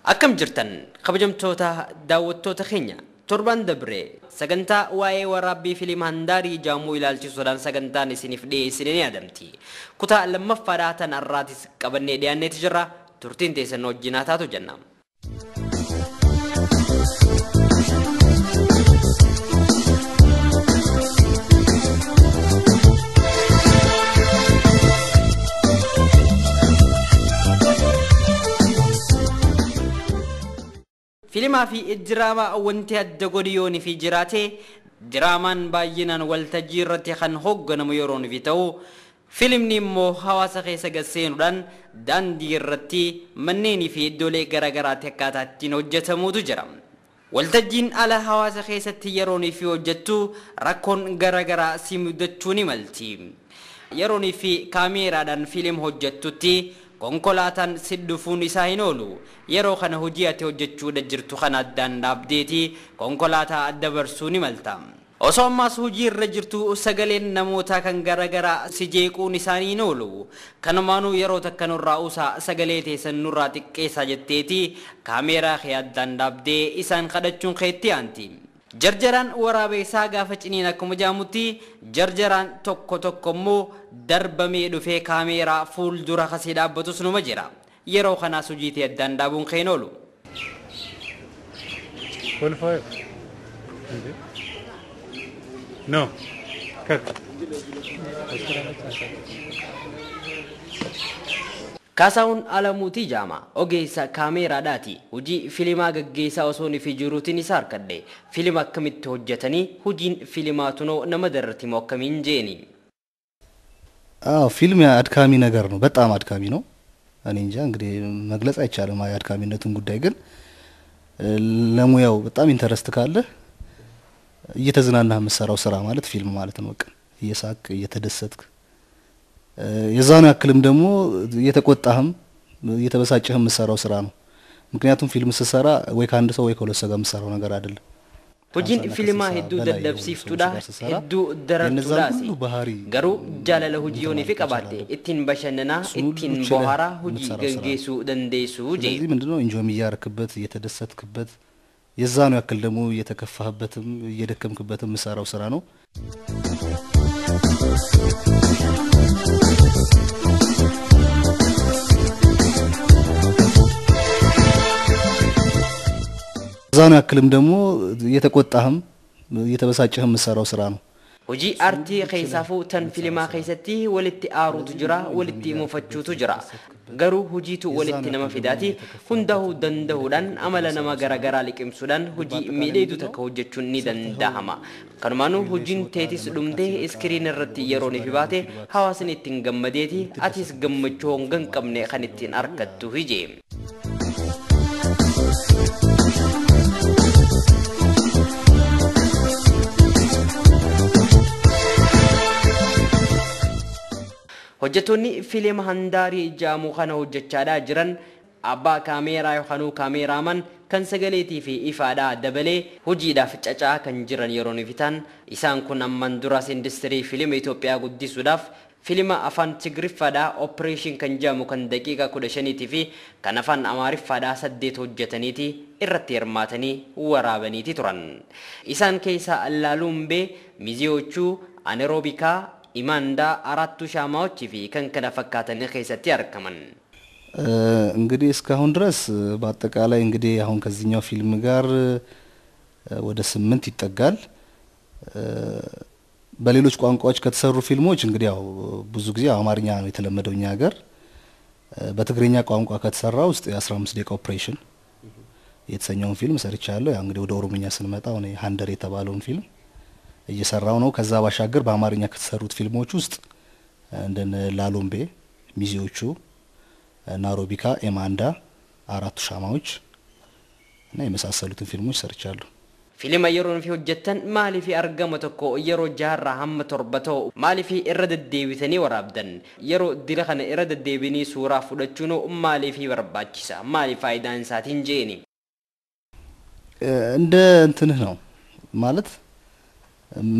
Akkam jirtan kabajamtoota daawwattoota keenya torban dabre sagantaa waa'ee waraabbii fiilima Handaarii Jaamuu ilaalchisuudhaan sagantaan isiniif dhiyeessine ni yaadamti. Kutaa lammaffaadhaa tan har'aatis qabannee dhiyaanneeti jirra. Turtiin teessan wajjin haa taatu jenna. Fiilimaa fi diraamaa wanti adda godhu yoon fi jiraate diraamaan baay'inaan waltajjii irratti kan hoogganamu yeroon fi ta'u fiilimni immoo hawaasa keessa gad seenuudhaan daandii irratti manneenii fi iddoolee garaagaraatti akkaataa ittiin hojjetamutu jira. Waltajjiin ala hawaasa keessatti yeroon fi hojjettu rakkoon garaagaraa si mudachuu ni malti. Yeroon fi kaameeraadhaan fiilim hojjettutti konkolaataan si dhufuun isaa hin oolu. Yeroo kana hojii ati hojjechuudha jirtu kana addaan dhaabdeeti konkolaataa dabarsuu ni malta. Osoo ammaas hojii irra jirtu sagaleen namootaa kan garaagaraa si jeequun isaanii hin oolu. Kanumaanuu yeroo takka nurraa usaa sagalee teessan nurraa xiqqeessaa jetteeti kaameeraa kee addaan dhaabdee isaan kadhachuun keetti aanti. Jarjaraan waraabeessaa gaafa ciniin akkuma jaamutti jarjaraan tokko tokko immoo darbamee dhufee kaameeraa fuuldura kasii dhaabbatus numa jira. Yeroo kanaas hojiitii addaan dhaabuun keen oolu. Qualify? No. Cut. Kaasaawun Alamuutii Jaama ogeessa kaameeraadhaati. Hojii fiilimaa gaggeessaa osoo fi jiruutiin isa harkadhe. Fiilima akkamitti hojjetanii hojiin fiilimaa tunoo nama darratti moo akkamiin jeeni? አዎ ፊልም አድካሚ ነገር ነው። በጣም አድካሚ ነው። እኔ እንጃ እንግዲህ መግለጽ አይቻልም የአድካሚነቱን ጉዳይ። ግን ለሙያው በጣም ኢንተረስት ካለ እየተዝናናህ የምትሰራው ስራ ማለት ፊልም ማለት ነው። በቃ እየሳቅ እየተደሰትክ የዛኑ ያክልም ደግሞ እየተቆጣህም እየተበሳጨህም የምትሰራው ስራ ነው። ምክንያቱም ፊልም ስትሰራ ወይ ከአንድ ሰው ወይ ከሁለት ሰው ጋር የምትሰራው ነገር አይደለም። Hojiin fiilimaa hedduu dadhabsiiftuudha, hedduu darartuudhaas. Garuu jaalala hojii yoon fi qabaatte ittiin bashannanaa, ittiin bohaaraa hojii gaggeessuu dandeessu jee. ስለዚህ ምንድነው ኢንጆይም እያረክበት እየተደሰትክበት የዛኑ ያክል ደግሞ እየተከፋህበትም እየደከምክበትም የምትሰራው ስራ ነው። የዛኑ ያክልም ደግሞ እየተቆጣህም እየተበሳጨህም የምትሰራው ስራ ነው። Hojii aartii keessaafuu tan fiilimaa keessatti walitti aaruutu jira, walitti mufachuutu jira. Garuu hojiitu walitti nama fidaati hundaa'uu danda'uudhaan amala nama garaagaraa liqimsuudhaan hojii miidhagduu takka hojjechuun ni danda'ama. Kanumaanuu hojiin teetis dhumtee iskiriin irratti yeroo ni baate hawaasni ittiin gammadeeti atis gammachuu honga hin qabne kan ittiin argattu hijee. Hojjettoonni fiilima Handaarii Jaamuu kana hojjechaadhaa jiran abbaa kaameeraa yookaan kaameeraaman kan sagaleetii fi ifaadhaa dabalee hojiidhaaf cacaa kan jiran yeroo nuuf ta'an isaan kun amman duraas industirii fiilima Itoophiyaa guddisuudhaaf fiilima afaan Tigriffaadhaa opereeshin kan jedhamu kan daqiiqaa 15 fi kan afaan Amaariffaadhaa 8 hojjetaniiti irratti hirmaatanii waraabaniiti turan. Isaan keessaa Laalumbee, Miziyochuu, Aneeroobikaa, ኢማንዳ አራቱ ሻማዎች fi kan kana fakkaatan keessatti argaman. እንግዲህ እስካሁን ድረስ በአጠቃላይ እንግዲህ አሁን ከዚህኛው ፊልም ጋር ወደ 8 ይጠጋል። በሌሎች ቋንቋዎች ከተሰሩ ፊልሞች እንግዲህ ያው ብዙ ጊዜ አማርኛ ነው የተለመደው እኛ ሀገር። በትግርኛ ቋንቋ ከተሰራ ውስጥ የ15 ደቂቃ ኦፕሬሽን የተሰኘውን ፊልም ሰርቻለሁ። ያው እንግዲህ ወደ ኦሮምኛ ስንመጣ አሁን ሃንደር የተባለውን ፊልም እየሰራው ነው። ከዛ ባሻገር በአማርኛ ከተሰሩት ፊልሞች ውስጥ እንደነ ላሎምቤ፣ ሚዜዎቹ፣ ናሮቢካ፣ ኤማንዳ፣ አራቱ ሻማዎች እና የመሳሰሉትን ፊልሞች ሰርቻለሁ። Filima yeroo fi hojjettan maaliif argama tokko yeroo jaarraa hamma 7 ta'u maaliif irra deddeebitanii waraabdan? Yeroo dira kana irra deddeebinii suuraa fudhachuun maaliif barbaachisa? Maaliif faayidaan isaatiin jeeni? እንደ እንትንህ ነው ማለት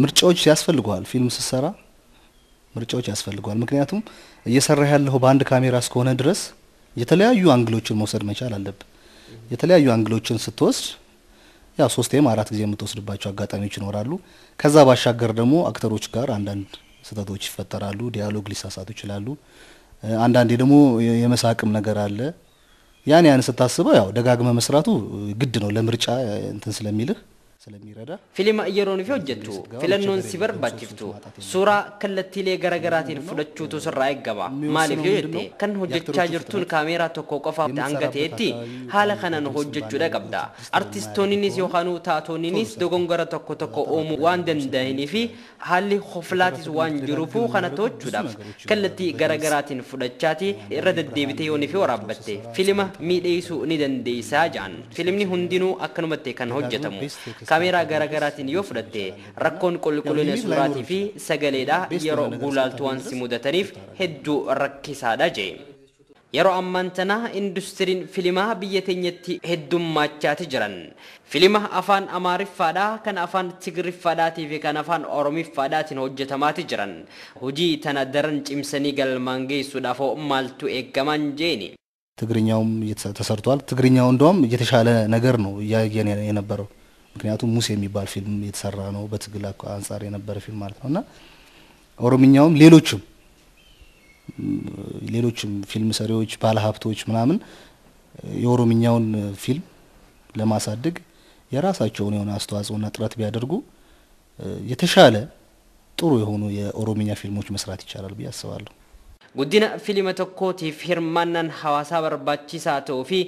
ምርጫዎች ያስፈልገዋል። ፊልም ስትሰራ ምርጫዎች ያስፈልገዋል። ምክንያቱም እየሰራህ ያለው በአንድ ካሜራ እስከሆነ ድረስ የተለያዩ አንግሎችን መውሰድ መቻል አለብህ። የተለያዩ አንግሎችን ስትወስድ ያው 3 4 ጊዜ የምትወስድባቸው አጋጣሚዎች ይኖራሉ። ከዛ ባሻገር ደግሞ አክተሮች ጋር አንዳንድ ስህተቶች ይፈጠራሉ። ዲያሎግ ሊሳሳቱ ይችላሉ። አንዳንዴ ደግሞ የመሳቅም ነገር አለ። ያን ስታስበው ያው ደጋግመ መስራቱ ግድ ነው ለምርጫ እንትን ስለሚልህ ስለሚረዳ። Filima yeroon fi hojjettu filannoon si barbaachiftu suuraa kallattiilee garaagaraatiin fudhachuutu sirraa eegama. Maaliif yoo jette kan hojjechaa jirtuun kaameeraa tokko qofa hanga ta'etti haala kanaan hojjechuudha qabda. Artistoonnis yookaan taatoonnis dogongora tokko tokko uumuu waan danda'anii fi haalli hoflaatis waan jiruuf kana to'achuudhaaf kallattii garaagaraatiin fudhachaati irra deddeebitee yoonii fi waraabbatte filima miidheessuu ni dandeessaa jedhan. Filimni hundinuu akkanumatti kan hojjetamu. Kaameeraa garaagaraatiin yoo fudhatte rakkoon qulqullina suuraatii fi sagaleedha yeroo gulaaltu waan si mudataniif hedduu rakkisaadha jee. Yeroo ammaan tana industiriin filimaa biyya teenyatti heddummachaati jiran. Filima afaan Amaariffaadhaa kan afaan Tigriffaadhaatii fi kan afaan Oromiffaadhaatiin hojjetamaati jiran. Hojii tana daran cimsanii galmaan geessuudhaaf maaltu eegaman jeeni. ትግርኛውም ተሰርቷል። ትግርኛው እንደውም የተሻለ ነገር ነው እያየን የነበረው። ምክንያቱም ሙሴ የሚባል ፊልም የተሰራ ነው በትግል አንፃር የነበረ ፊልም ማለት ነውና ኦሮምኛውም ሌሎችም ፊልም ሰሪዎች ባለሀብቶች ምናምን የኦሮምኛውን ፊልም ለማሳደግ የራሳቸውን የሆነ አስተዋጽኦና ጥረት ቢያደርጉ የተሻለ ጥሩ የሆኑ የኦሮምኛ ፊልሞች መስራት ይቻላል ብዬ አስባለሁ። Guddina filima tokkootiif hirmaannaan hawaasaa barbaachisaa ta'uu fi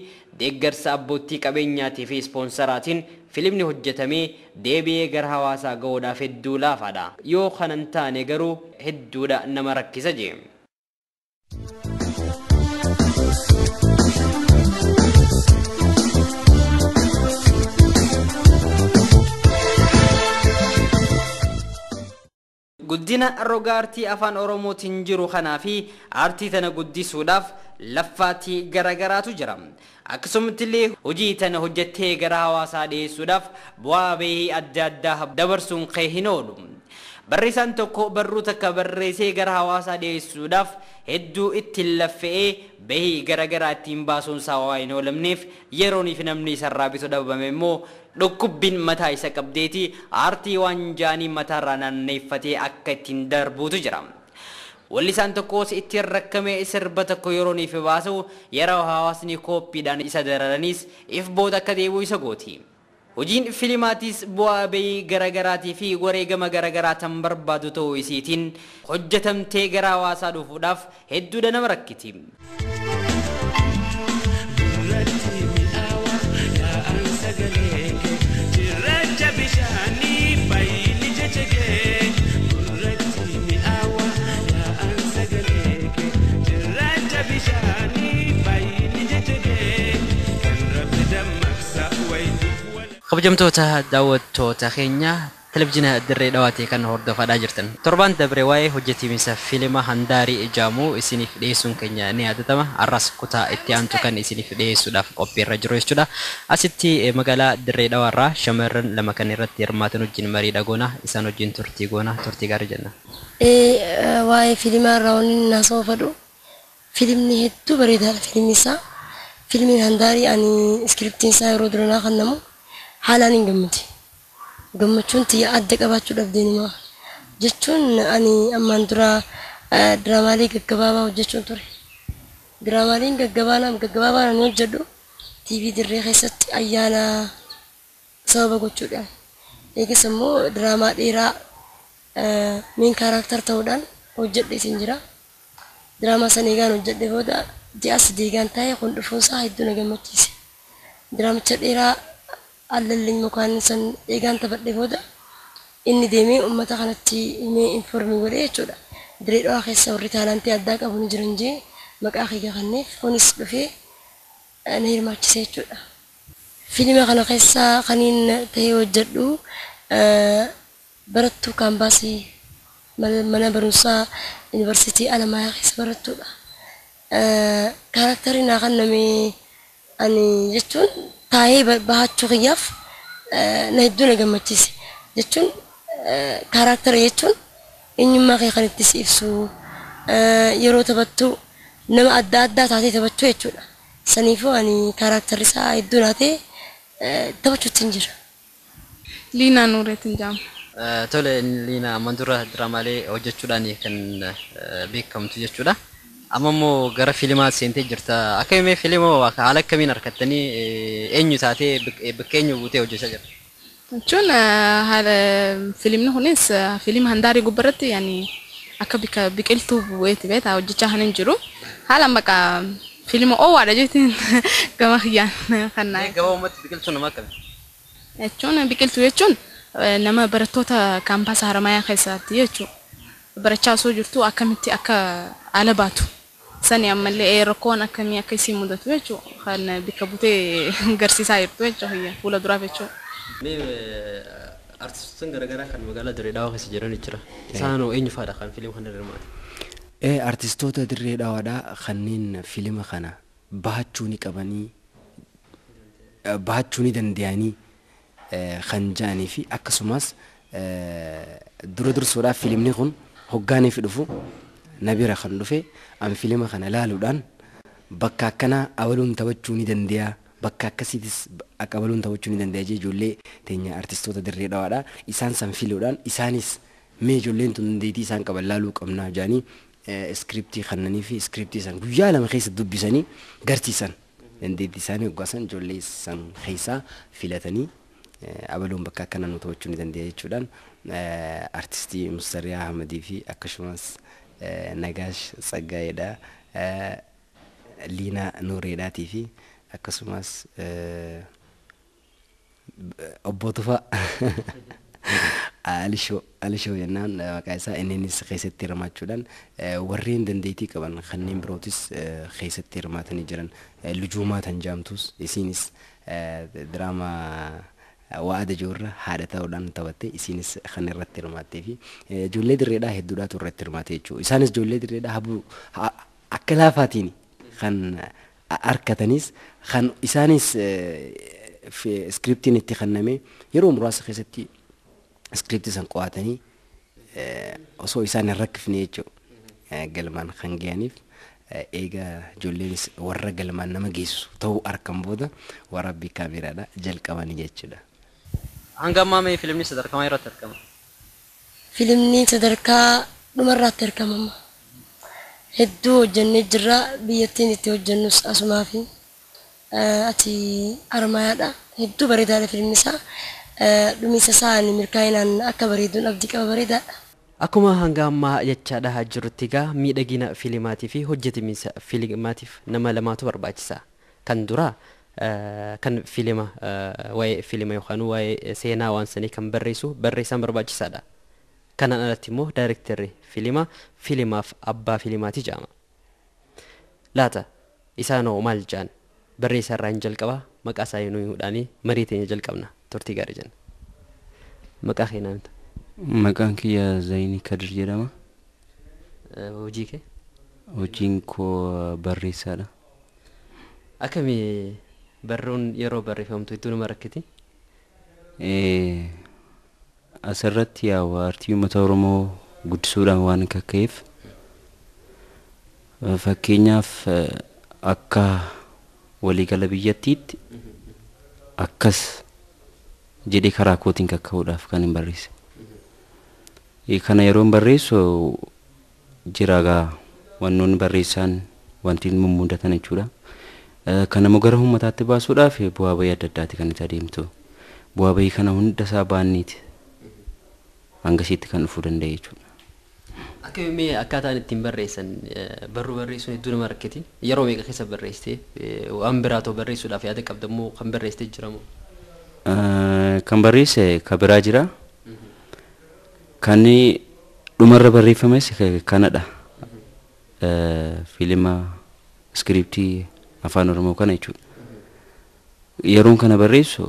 deeggarsa abbootii qabeenyaatii fi ispoonseraatiin filimni hojjetamee deebi'ee gara hawaasaa gahuudhaaf hedduu laafaadha. Yoo kana hin taane garuu hedduudha nama rakkisa jee. Guddina roga aartii afaan Oromootiin jiru kanaa fi aartii tana guddisuudhaaf laffaatii garagaraatu jira. Akkasumattillee hojii tana hojjettee gara hawaasaa dhiyeessuudhaaf bu'aa bahii adda addaa dabarsuun kee hin oolu. Barreessaan tokko barruu takka barreessee gara hawaasaa dhiyeessuudhaaf hedduu ittiin laffa'ee bahii garagaraa ittiin baasuun isaa waa hin oolamneef yeroonii fi namni isarraa bitu dhabame immoo dhukkubbiin mataa isa qabdeeti aartii waan jaanii mataarraa naanneeffatee akka ittiin darbuutu jira. Wallisaan tokkos ittiin rakkamee sirba tokko yerooniif baasu yeroo hawaasni kooppiidhaan isa dararanis if booda akka deebi'u isa gooti. Hojiin filimaatis bu'aa bahii garaagaraatii fi wareegama garagaraa tan barbaadu ta'uu isiitiin hojjetamtee gara hawaasaa dhufuudhaaf hedduudha nama rakkiti. Kabajamtoota daawwattoota keenya televizyiina dirree dhawaatii kan hordofaa jirtan. Torbaan dabre waa'ee hojjetiinsa fiilima Handaarii Ijaamuu isiniif dhiyeessuun keenya ni yaadatama. Har'as kutaa itti aantu kan isiniif dhiyeessuudhaaf qophiirra jiru jechuudha. Asitti magaalaa dirree dhawaarraa shamarran lama kan irratti hirmaatan wajjin marii goona. Isaan wajjin turtii goona. Turtii gaarii jenna. Waa'ee fiilimaa irraa wanni naasoo fedhu fiilimni hedduu bareedaadha fiilimni isaa. Fiilmiin Handaarii ani iskiriptiin isaa yeroo duranaa kennamu haalaan hin gammade. Gammachuun tiyya adda qabaachuu dhabdeenuma jechuun ani ammaan dura diraamaalee gaggabaabaa hojjechuun ture. Diraamaaleen gaggabaabaa ani hojjedhu TV dirree keessatti ayyaana sababa gochuudhaan. Eegas immoo diraamaa dheeraa meen kaaraaktar ta'uudhaan hojjedheetiin jira. Diraamaa sana eegaan hojjedhe booda ji'a sadii eegaan taa'e kun dhufuunsaa hedduu na gammachiise. Diraamicha dheeraa allalliin mukaan san eegaan taphadhe booda inni deemee uummata kanatti himee informii godhee jechuudha. Dirree dhawaa keessa warri taalantii addaa qabu ni jiran jee maqaa kiyya kenneef kunis dhufee na hirmaachise jechuudha. Fiilima kana keessa kaniin ta'ee hojjedhu barattuu kaampaasii mana barumsaa yuunivarsiitii Alamayaa keessa barattuudha. Kaaraaktarii naa kenname ani jechuun taa'ee bahachuu kiyyaaf na hedduu na gammachiise jechuun kaaraaktara jechuun eenyummaa kee kan itti si ibsu yeroo taphattu nama adda addaa taatee taphachuu jechuudha. Saniifuu ani kaaraaktarri isaa hedduu naa ta'e taphachuutti hin jira. Liinaa Nuureetiin jedhama. Tole Liinaa, amma dura diraamaalee hojjechuudhaan kan beekamtu jechuudha. Amma immoo gara fiilimaa seentee jirta. Akkamii fiilima haala akkamiin harkattanii eenyu taatee bakka eenyu buutee hojjechaa jirta? Jechuun haala fiilimni kunis fiilima handaarii gubbaarratti yaani akka bika biqiltuu bu'eeti beektaa hojjechaa kan hin jiru. Haala maqaa fiilima owaadha jechuun gama kiyyaan kan naa. Gabaabumatti biqiltuu nama akkamii? Jechuun biqiltuu jechuun nama barattoota kaampaasa Haramayaa keessatti jechuudha. Barachaa osoo jirtu akkamitti akka ala baatu. Sani ammallee rakkoon akkamii akka isii mudatu jechuudha. Kan bakka butee garsiisaa jirtu jechuudha fuula duraaf jechuudha. Mee artistoota garaagaraa kan magaalaa Dirree Dhawaa keessa jiran jira. Isaan hoo eenyu fa'aadha kan fiilima kana hirmaatan? Artistoota Dirree Dhawaadhaa kanneen fiilima kana bahachuu ni qabanii bahachuu ni danda'anii kan jedhanii fi akkasumas dura dursuudhaaf fiilimni kun hoggaaniif dhufu na bira kan dhufe an fiilima kana ilaaluudhaan bakka akkanaa abaluun taphachuu ni danda'a bakka akkasiitis akka abaluun taphachuu ni danda'a jee ijoollee teenya artistoota Dirree Dhawaadhaa isaan san filuudhaan isaanis mee ijoolleen tun dandeettii isaan qaban laaluu qabnaa jedhanii iskiriptii kennanii fi iskiriptii san guyyaa 2 keessa dubbisanii garsiisan dandeettii isaanii hoggaasan ijoollee san keessaa filatanii abaluun bakka akkanaa nu taphachuu ni danda'a jechuudhaan artistii Mustariyaa Ahmadii fi akkasumas Nagaash Tsaggaayedha Liinaa Nuureedhaatii fi akkasumas obbo Tufaa Alishoo jennaan maqaa isaa inninis keessatti hirmaachuudhaan warreen dandeettii qaban kanneen birootis keessatti hirmaatanii jiran lujuumaa tan jaamtus isiinis diraamaa waada joorra haadha ta'uudhaan taphatte isiinis kan irratti hirmaattee fi ijoollee Dirreedhaa hedduudhaatu irratti hirmaate jechuudha. Isaanis ijoollee Dirreedhaa habuu akka laafaatiin kan harkatanis kan isaanis iskiriptiin itti kenname yeroo muraasa keessatti iskiriptii san qo'atanii osoo isaan hin rakkifne jechuudha galmaan kan ga'aniif eega ijoolleenis warra galmaan nama geessu ta'uu harkan booda waraabbii kaameraadha jalqabanii jechuudha. Hanga ammaa mee fiilimni sadarkaa maal irratti argama? Fiilimni sadarkaa dhumarraatti argama amma. Hedduu hojjennee jirra biyyattiin itti hojjennus asumaa fi ati Haramayaadha. Hedduu bareedaadha fiilimni isaa. Dhumiinsa isaa ani milkaa'inaan akka bareeduun abdii qaba bareedaadha. Akkuma hanga ammaa jechaadha jirutti egaa miidhagina fiilimaatii fi hojjetamiinsa fiilimaatiif nama lamaatu barbaachisa. Kan dura kan fiilima waa'ee fiilima yookaan waa'ee seenaa waan sanii kan barreessu barreessaan barbaachisaadha. Kanaan alatti immoo daayirektarri fiilima fiilimaaf abbaa fiilimaati jedhama. Laata isaanoo maal jedhan barreessaa irraa hin jalqabaa maqaa isaa nu himuudhaan marii teenya jalqabna turtii gaarii jenna. Maqaa kee naamta? Maqaan kiyya Zainii Kadir jedhama. Hojii kee? Hojiin koo barreessaadha. Akkamii barruun yeroo barreeffamtu hedduu nama rakkiti? Asirratti yaa'u aartii uummata Oromoo guddisuudhaan waan kakka'eef fakkeenyaaf akka waliigala biyyattiitti akkas jedhee karaa kootiin kakka'uudhaaf kan hin barreesse. Kana yeroo hin barreessu jira gaa wannoonni barreessaan wanti mummudatan jechuudha. Kana immoo gara uummataatti baasuudhaaf bu'aa bayii adda addaati kan itti adeemtu. Bu'aa bayii kana hunda isaa baanniiti hangasiitti kan dhufuu danda'e jechuudha. Akkamii akkaataan ittiin barreessan barruu barreessuun hedduu nama rakkiti. Yeroo meeqa keessa barreessitee waan biraa ta'u barreessuudhaaf yaada qabda moo kan barreessitee jira moo? Kan barreesse kan biraa jira. Kan dhumarra barreeffames kanadha. Fiilima iskiriptii afaan Oromoo kana jechuudha. Yeroon kana barreessu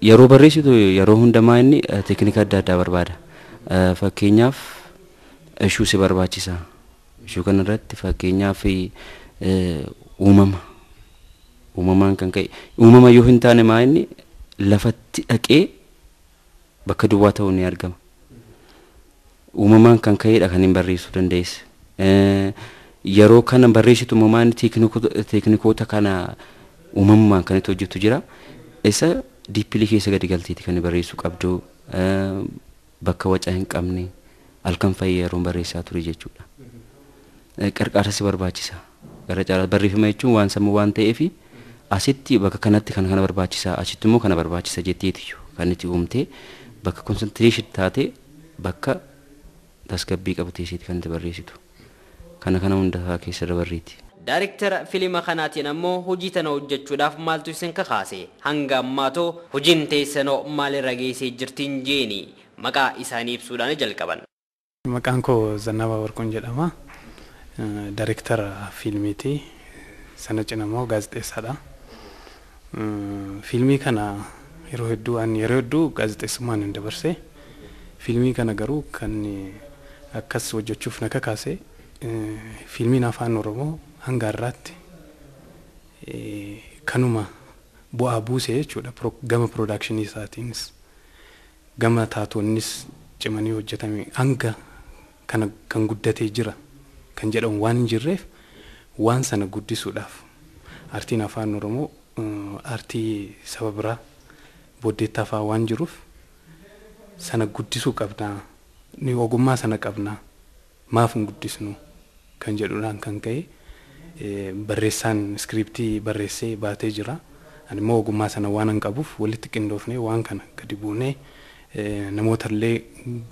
yeroo barreessitu yeroo hundamaa inni teeknika adda addaa barbaada. Fakkeenyaaf ishuu si barbaachisa. Ishuu kanarratti fakkeenyaaf uumama. Uumamaan kan ka'e uumama yoo hin taane maa inni lafatti dhaqee bakka duwwaa ta'uu ni argama. Uumamaan kan ka'edha kan hin barreessuu dandeesse. Yeroo kana barreessitu uumamaan teeknikoota kana uumamumaan kan itti hojjetu jira. Isa diippilii keessa gadi galteeti kan barreessuu qabdu bakka waca hin qabne halkan fayyee yeroo barreessaa ture jechuudha. Qarqaarsa si barbaachisa. Gara caalaa barreeffama jechuun waan sammuu waan ta'eef asitti bakka kanatti kan kana barbaachisa achitti immoo kana barbaachisa jetteetiyyuu kan itti uumtee bakka konsantireeshin taate bakka tasgabbii qabu teesseeti kan itti barreessitu. Kana kana hundaa keessa dabarreeti. Daayirektara fiilima kanaatiin ammoo hojii tana hojjechuudhaaf maaltu isin kakaase? Hanga ammaatoo hojiin teessanoo maalirra geessee jirtiin jeeni maqaa isaanii ibsuudhaan jalqaban. Maqaan koo Zannabaa Warquun jedhama. Daayirektara fiilmiiti. Sana cina immoo gaazexeessaadha. Fiilmii kana yeroo hedduu ani yeroo hedduu gaazexeessummaan hin dabarse. Fiilmii kana garuu kan akkas hojjechuuf na kakaase fiilmiin afaan Oromoo hanga har'aatti kanuma bu'aa buuse jechuudha gama piroodakshinii isaatiinis gama taatonnis cimanii hojjetame hanga kana kan guddatee jira kan jedhamu waan hin jirreef waan sana guddisuudhaaf aartiin afaan Oromoo aartii saba biraa booddeetti hafaa waan jiruuf sana guddisuu qabnaa ni ogummaa sana qabnaa maaf hin guddisnu kan jedhuudhaan kan ka'e barreessaan iskiriptii barreessee baatee jira. Ani immoo ogummaa sana waan hin qabuuf walitti qindoofnee waan kana gadi buunee namoota illee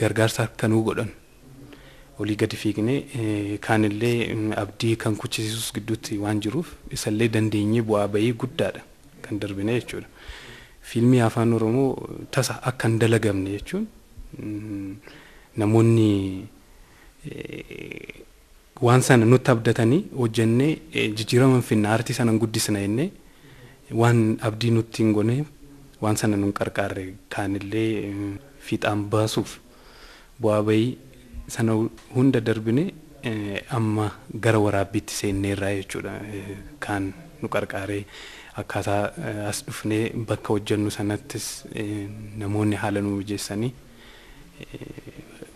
gargaarsa akka nuu godhan olii gadi fiignee kaanillee abdii kan kuchisiisus gidduutti waan jiruuf isallee dandeenyee bu'aa bahii guddaadha kan darbine jechuudha. Fiilmii afaan Oromoo tasa akka hin dalagamne jechuun namoonni waan sana nutti abdatanii hojjennee jijjiirama finna aartii sana guddisna jennee waan abdii nutti hin goneef waan sana nun qarqaarre kaanillee fiixaan baasuuf bu'aa bahii sana hunda darbine amma gara waraabbiitti seenneerraa jechuudha kan nu qarqaaree akkaataa as dhufnee bakka hojjennu sanattis namoonni haala nu mijeessanii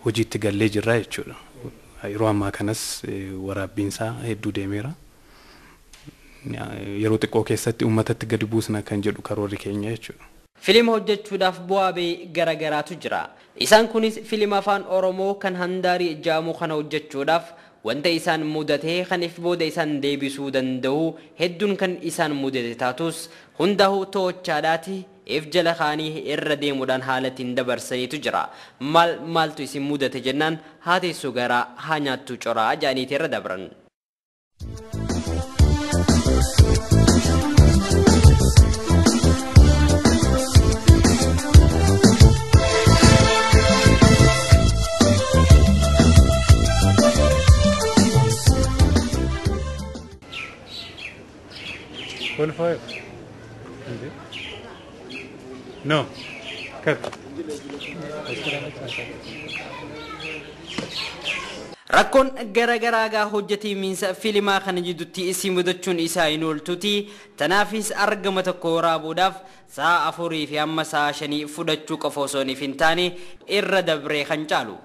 hojiitti gallee jirra jechuudha. Yeroo ammaa kanas waraabbiinsaa hedduu deemeera. Yeroo xiqqoo keessatti uummatatti gadi buusna kan jedhu karoorri keenya jechuudha. Fiilima hojjechuudhaaf bu'aa bahii garaagaraatu jira. Isaan kunis fiilima afaan Oromoo kan handaarii jaamu kana hojjechuudhaaf wanta isaan mudatee kan if booda isaan deebisuu danda'u hedduun kan isaan mudate taatus hundaa'u to'achaadhaati if jala kaanii irra deemuudhaan haala ittiin dabarsaniitu jira. Maal maaltu isin mudate jennaan haa teessu garaa haa nyaattu coraa jaaniiti irra dabran. Qualify. No. Cut. Rakkoon garaagaraa gaa hojjetamiinsa fiilimaa kana jidduutti isin mudachuun isaa hin ooltuuti. Tanaafis argama tokko waraabuudhaaf sa'a 4 fi hamma sa'a 5 fudhachuu qofa osoo hin taane irra dabree kan caalu.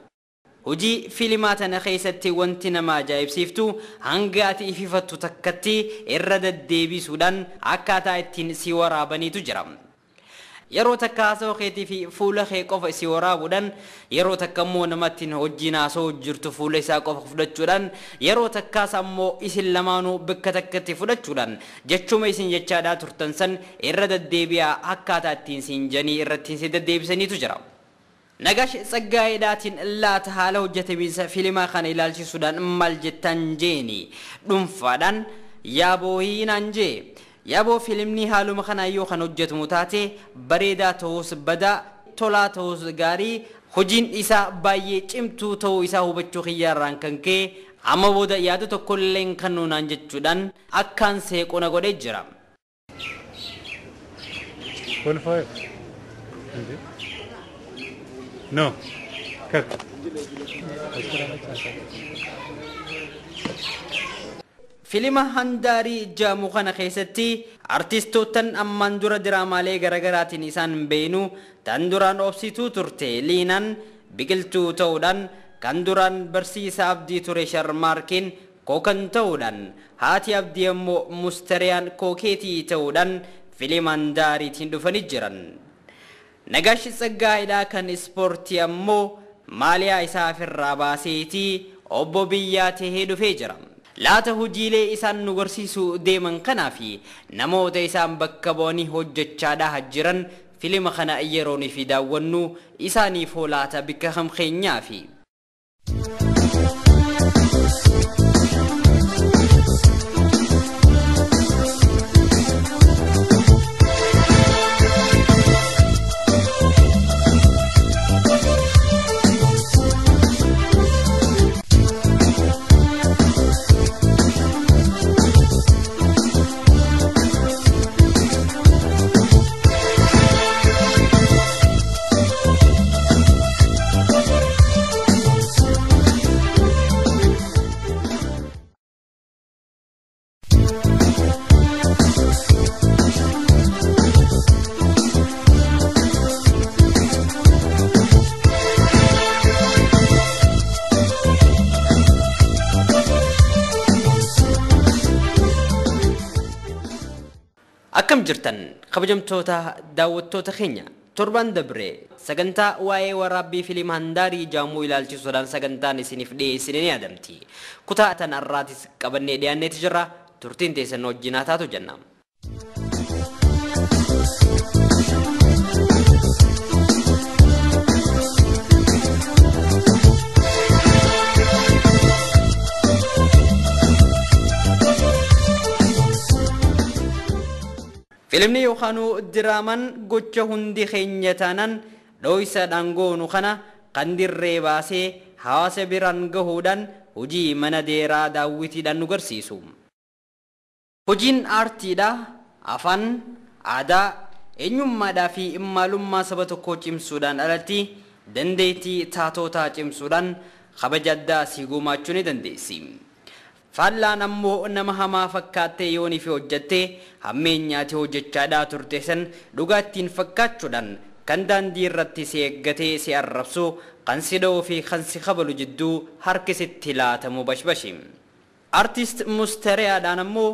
Hojii fiilimaa tana keessatti wanti nama ajaa'ibsiiftu hanga ati ififattu takkatti irra deddeebisuudhaan akkaataa ittiin si waraabaniitu jira. Yeroo takka haasawaa keetii fi fuula kee qofa si waraabuudhaan yeroo takka immoo nama ittiin hojiin haasawaa jirtu fuula isaa qofa fudhachuudhaan yeroo takkaas ammoo isin lamaanuu bakka takkatti fudhachuudhaan jechuma isin jechaadhaa turtan san irra deddeebi'aa akkaataa ittiin siin janii irratti si deddeebisaniitu jira. Nagash Tsaggaayedhaatiin laata haala hojjetamiinsa fiilimaa kana ilaalchisuudhaan maal jettan jeeni dhuunfaadhaan yaaboo hiinaan jee. Yaaboo fiilimni haaluma kanaan yoo kan hojjetamu taate bareedaa ta'us badaa tolaa ta'us gaarii hojiin isaa baay'ee cimtuu ta'uu isaa hubachuu kiyyaarraan kan ka'e amma booda yaada tokkollee hin kennuunaan jechuudhaan akkaan seeqona godhee jira. ቆልፈው እንዴ? ኖ ከት Filima Handaarii jedhamu kana keessatti artistootan ammaan dura diraamaalee garaagaraatiin isaan beenu tan duraan obsituu turte Liinaan biqiltuu ta'uudhaan kan duraan barsiisa Abdii ture Sharmaarkiin kookan ta'uudhaan haati Abdii ammoo Mustariyaan kookeetii ta'uudhaan filima Handaariitiin dhufanii jiran. Nagaash Tsaggaayidhaa kan ispoortii ammoo maaliyaa isaa ofirraa baaseetii obbo Biyyaa tahee dhufee jira. Laata hojiilee isaan nu garsiisuu deeman kanaa fi namoota isaan bakka bu'anii hojjechaadhaa jiran filima kana yeroonii fi daawwannu isaaniif laata bikka kam keenyaa fi. Akkam jirtan kabajamtoota daawwattoota keenya torban dabre sagantaa waa'ee waraabbii fiilima Handaarii jedhamu ilaalchisuudhaan sagantaan isiniif dhiyeessine ni yaadamti. Kutaa tan har'aatis qabannee dhiyaanneeti jirra. Turtiin teessan wajjin haa taatu jenna. Filimni yookaan diraamaan gocha hundi keenya taanaan dhooysaadhaan goonu kana kan dirree baasee hawaasa biraan gahuudhaan hojii mana deeraa daawwitiidhaan nu garsiisu. Hojiin aartiidha afaan, aadaa, eenyummaadhaa fi maalummaa saba tokkoo cimsuudhaan alatti dandeettii taatootaa cimsuudhaan kabaja addaa si gumaachuu ni dandeessi. Faallaan ammoo nama hamaa fakkaattee yoonii fi hojjattee hammeenyaati hojjechaadhaa turte san dhugaattiin fakkaachuudhaan kan daandii irratti si eeggatee si arrabsu kan si dha'uu fi kan si kabalu jidduu harki sitti laatamu bashbashi. Artist Mustariyaadhaan ammoo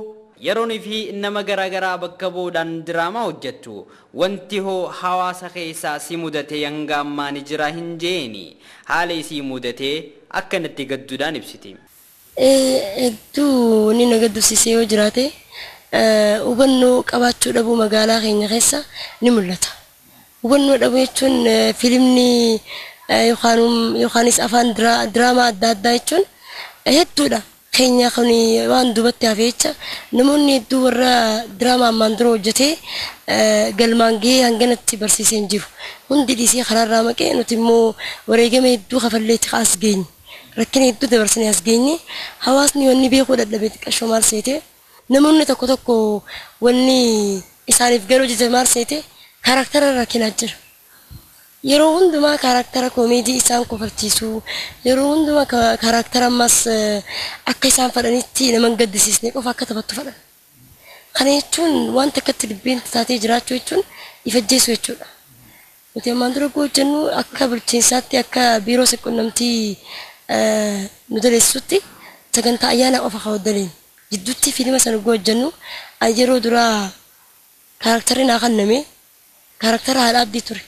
yeroonii fi nama garaagaraa bakka bu'uudhaan diraamaa hojjettu wanti hoo hawaasa keessaa si mudate hanga ammaa ni jira hin jeeni haala isii mudatee akkanatti gadduudhaan ibsiti. Hedduu inni na gaddisiisee yoo jiraate hubannoo qabaachuu dhabuu magaalaa keenya keessa ni mul'ata. Hubannoo dhabuu jechuun fiilmni yookaanis afaan diraamaa adda addaa jechuun hedduudha. Keenya kun waan duubatti hafe jecha namoonni hedduu warra diraamaa ammaan dura hojjetee galmaan gahee hanganatti barsiisee hin jiru. Hundi dhiisee karaarraa maqee nuti immoo wareegama hedduu kafalleetti as geenye. Rakkina hedduu dabarsinee as geenye hawaasni wanni beekuu dadhabee xiqqashoo maal seete namoonni tokko tokko wanni isaaniif galuu jija maal seete karaktara rakkinaa jira. Yeroo hundumaa karaktara koomeedii isaan kofalchiisuu yeroo hundumaa karaktara ammas akka isaan fedhanitti nama hin gaddisiisne qofa akka taphattu fedhan. Kana jechuun wanta akkatti dubbiin taatee jiraachuu jechuun ifajjeessu jechuudha. Nuti ammaan dura hojjennu akka bulchiinsaatti akka biiroo quunnamtii nu daleessutti sagantaa ayyaanaa qofa kan daleen jidduutti fiilima sana hojjennu yeroo duraa karakterri naa kenname karaktera haadha Abdii ture.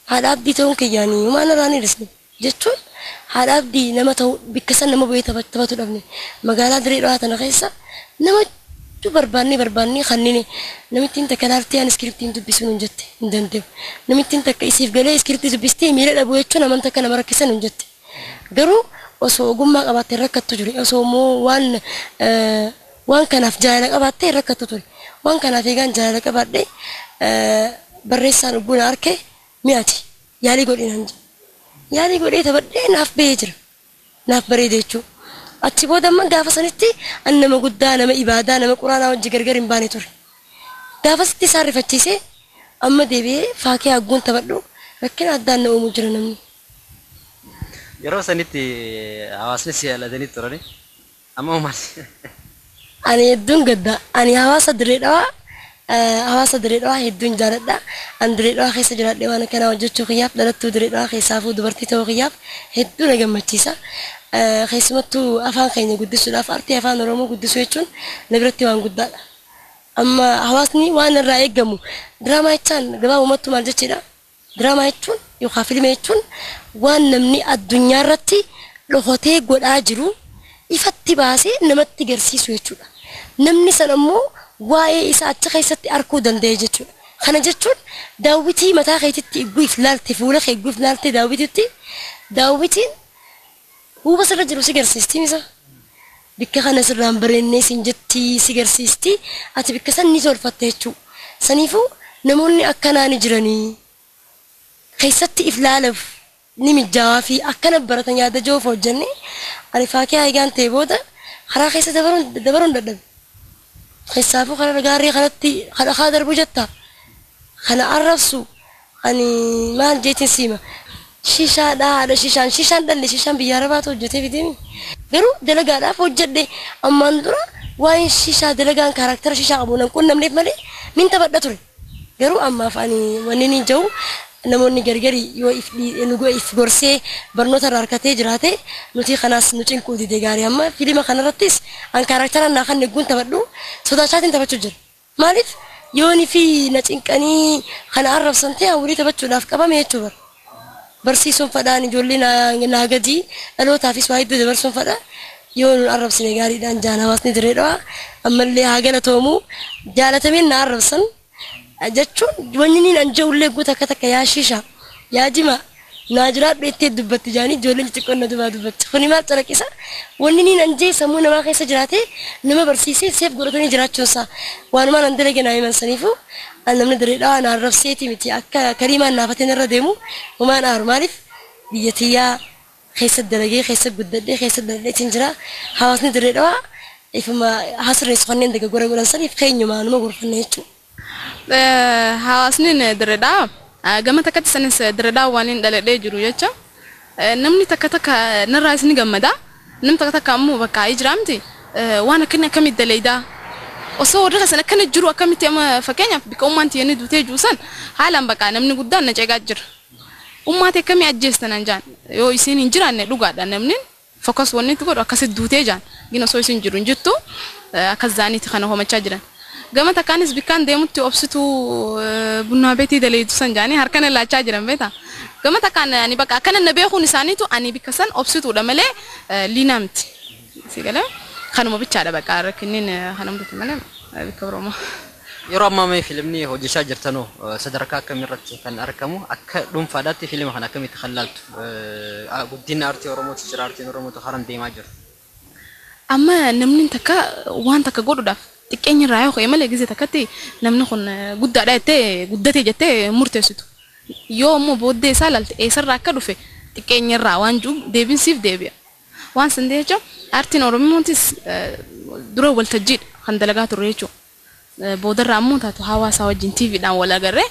Haadha Abdii ta'uun kiyyaanii humaan irraa ni hir'isne jechuun haadha Abdii nama ta'u bikka san nama bu'ee taphatu dhabne magaalaa Diree Dhawaa tana keessa nama barbaannee barbaannee kanneen namittiin takka laaltee ani iskiriptiin dubbisuun hin jette hin danda'u. Namittiin takka isiif galee iskiriptii dubbistee miira dhabuu jechuun amantaa akka nama rakkisan hin jette. Garuu osoo ogummaa qabaattee rakkattu ture osoo immoo waan kanaaf jaalala qabaattee rakkattu ture. Waan kanaaf eegaan jaalala qabaadhee barreessaan ogguun harke mi'aati yaalii godhee naan jedhe. Yaalii godhee taphadhee naaf bahee jira. Naaf bareede jechuudha. Achi booda amma gaafa sanitti an nama guddaa nama ibaadaa nama quraanaa wajji gargar hin baane ture. Gaafasitti isaan rifachiisee amma deebi'ee faakii hagguun taphadhu rakkina addaan na uumuu jira namni. Yeroo sanitti hawaasni si yaalatanii turani amma maal? Ani hedduun gadda. Ani hawaasa dirree dhawaa hawaasa dirree dhawaa hedduun jaaladha. Ani dirree dhawaa keessa jiraadhee waan akkanaa hojjechuu kiyyaaf dhalattuu dirree dhawaa keessaafuu dubartii ta'uu kiyyaaf hedduu na gammachiisa. Keessumattuu afaan keenya guddisuudhaaf artii afaan Oromoo guddisuu jechuun na biratti waan guddaadha. Amma hawaasni waan irraa eegamu diraamaa jechaan gabaabumatti maal jechuudha? Diraamaa jechuun yookaan fiilmii jechuun waan namni addunyaa irratti dhokatee godhaa jiru ifatti baasee namatti garsiisu jechuudha. Namni san ammoo waa'ee isaa achi keessatti arguu danda'e jechuudha. Kana jechuun daawwitii mataa keetitti eegguuf laalte fuula kee eegguuf laalte daawwititti daawwitiin huuba sirra jiru si garsiisti misa. Bikka kana sirraan bareennee siin jetti si garsiisti ati bikka san ni tolfatte jechuudha. Saniifuu namoonni akkanaa ni jiranii keessatti if laalaaf ni mijaawaa fi akkana baratan yaada joof hojjenne ani faakii haayigaan ta'e booda karaa keessa dabaruun dadhabe. Keessaafuu karaa gaarii kanatti kadhakaa darbu jetta. Kana arrabsu ani maal jeetiin siima. Shishaadha haadha shishaan shishaan dhalle shishaan biyya arabaatu hojjetee fidemi. Garuu dalagaadhaaf hojjedhe ammaan dura waa'een shishaa dalagaan kaaraktara shishaa qabu nan qunnamneef malee min taphadha ture. Garuu ammaaf ani wanni ni jiru namoonni gargari yoo if gorsee barnoota irraa harkatee jiraate nuti kanaas nu cinquu dide gaarii amma fiilima kanarrattis an kaaraktara naa kan eegguun taphadhu sodaachaatiin taphachuu jira. Maaliif yooni fi na cinqanii kana arrabsan ta'e hawwii taphachuudhaaf qabame jechuu bara. Barsiisuun fadhaan ijoollee naa gadi dhalootaafis waa hedduu dabarsuun fadha. Yoo nu arrabsine gaariidhaan jaan hawaasni dirree dhawaa ammallee haa galatoomu jaalatameen na arrabsan jechuun wanni niin an ja'ullee guuta akka takka yaa shisha yaa jima naa jiraadhu ittee dubbatti jaanii ijoolleen xixiqqoon na dubaa dubbatti. Kuni maal calaqqisa? Wanni niin an jee sammuu namaa keessa jiraate nama barsiisee seef godhatanii jiraachuunsaa waanumaan an dalage naa himan saniifuu an namni dirree dhawaa na arrabseeti miti akka kariimaan naafateen irra deemu homaan aaru maaliif biyya tiyyaa keessa dalagee keessa guddadhee keessa dalagee jira hawaasni dirree dhawaa ifuma hasirreessu kanneen dogoggora godhan saniif keenyumaa numa gorfanne jechuudha. Hawaasni dirree dhawaa gama takkatti sanis dirree dhawaa waan hin dhaladhee jiru jecha namni takka takka narraa isin gammada namni takka takka ammoo bakka jiraamti waan akkana akkamitti dalaydaa osoo warri kasan akkana jiru akkamitti amma fakkeenyaaf bika ummaan tiyyanii duutee jiru san haalaan bakka namni guddaan na ceeqaa jira. Ummaati akkamii ajjeestan an jaan yoo isin hin jiraanne dhugaadha namni fokas wanni itti godhu akkasitti duutee jaan gina osoo isin jiru hin jirtu akkas zaaniiti kana homachaa jiran. Gama takkaanis bikkaan deemutti obsituu bunnaa beetii daleetu san jaanii harkana laachaa jiran beektaa. Gama takkaan ani bakka akkana na beekuun isaaniitu ani bikka san obsituudha malee liinaa miti. Si galee kanuma bichaadha bakka rakkinni kana mudate malee bikka biroo. Yeroo ammaa mee fiilmni hojjechaa jirtanoo sadarkaa akkamiirratti kan argamu akka dhuunfaadhaatti fiilma kana akkamitti kan laaltu guddina aartii Oromootu jira aartiin Oromootu haram deemaa jiru. Amma namni takka waan takka godhuudhaaf xiqqeenya irraa yoo ka'e malee gisee takkatti namni kun guddaadha jettee guddatee jettee murteessitu. Yoo immoo booddee isaa laalte eessarraa akka dhufe xiqqeenya irraa waan jiru deebinsiif deebi'a. Waan san jecha aartiin Oromootis dura waltajjiidha kan dalagaa turre jechuudha. Boodarraa ammoo taatu hawaasaa wajjin TVdhaan wal agarree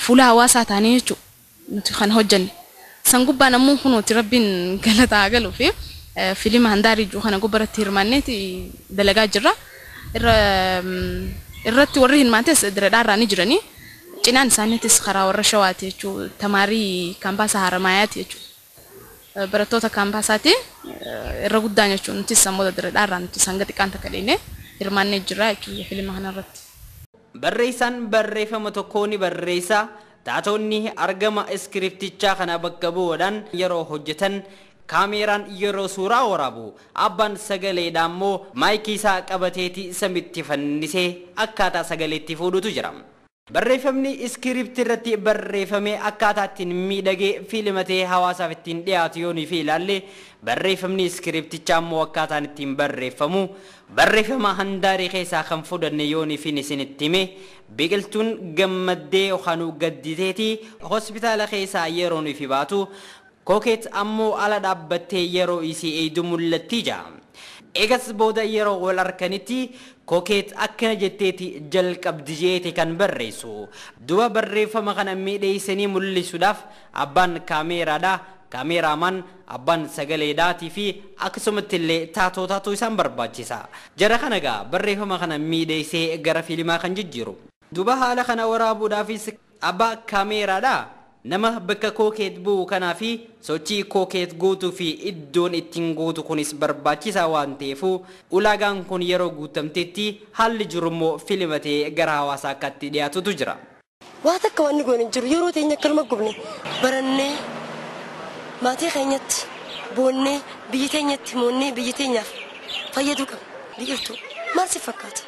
fuula hawaasaa taanee jechuudha nuti kan hojjenne. San gubbaan ammoo kunuuti rabbiin galata haa galuu fi fiilima handaarii jiru kana gubbaratti hirmaanneeti dalagaa jirra. Irratti warri hirmaates dirreedhaarraa ni jiranii. Cinaan isaaniitis karaa warra shawaati jechuudha. Tamaarii kaampaasa Haramaayaati jechuudha. Barattoota kaampaasaati irra guddaan jechuudha. Nutis ammoo dirreedhaarraa nuti hanga xiqqaan takka dheenee hirmaannee jirra jechuudha fiilima kanarratti. Barreessaan barreeffama tokko ni barreessa. Taatonni argama iskiriptichaa kana bakka bu'uudhaan yeroo hojjetan kaameeraan yeroo suuraa waraabu abbaan sagaleedhaan immoo maayikii isaa qabateeti samitti fannisee akkaataa sagaleetti fuudhutu jira. Barreeffamni iskiriptii irratti barreeffamee akkaataa ittiin miidhagee fiilmatee hawaasaaf ittiin dhiyaatu yoonii fi ilaalle barreeffamni iskiriptichaa immoo akkaataan ittiin barreeffamu barreeffama handaarii keessaa kan fudhanne yoonii fi isinitti hime biqiltuun gammaddee yookaan gadditeeti hospitaala keessaa yeroo nuyi fi baatu Koket ammoo ala dhaabbattee yeroo isii eeydu mul'atti jira. Eegas booda yeroo wal harkanitti Kokeet akkana jetteeti jalqabdi jeete kan barreessu. Duba barreeffama kana miidheessanii mul'isuudhaaf abbaan kaameeraadha, kaameeraamaan, abbaan sagaleedhaatii fi akkasumatti illee taatootaatu isaan barbaachisa. Jara kana egaa barreeffama kana miidheessee gara fiilimaa kan jijjiiru. Duba haala kana waraabuudhaafis abbaa kaameeraadha. Nama bakka Kokeet bu'u kanaa fi sochii Kokeet guutuu fi iddoon ittiin guutu kunis barbaachisaa waan ta'eef ulaagaan kun yeroo guutamtetti haalli jiru immoo fiilima ta'ee gara hawaasaa akkatti dhiyaatutu jira. Waa takka wanni goone hin jiru yeroo teenya akkanuma gubne barannee maatii keenyatti boonnee biyya teenyatti moonnee biyya teenyaaf fayyaduu qabna. Biqiltuu maal si fakkaata?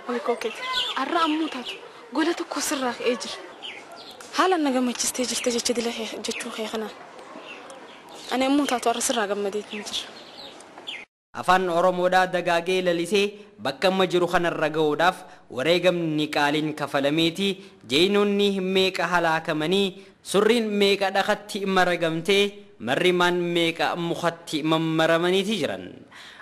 Wayi Kokeet har'a ammoo taatu gola tokko sirraa ka'ee jira. Haala na gammachiistee jirte jecha dila jechuu kee kanaan. Ani ammoo taatu har'a sirraa gammadeetiin jira. Afaan Oromoodhaa dagaagee lalisee bakka amma jiru kanarra gahuudhaaf wareegamni qaaliin kafalameeti jeenonni meeqa halaakamanii surriin meeqa dhakatti maragamtee marrimaan meeqa mukatti mammaramaniiti jiran.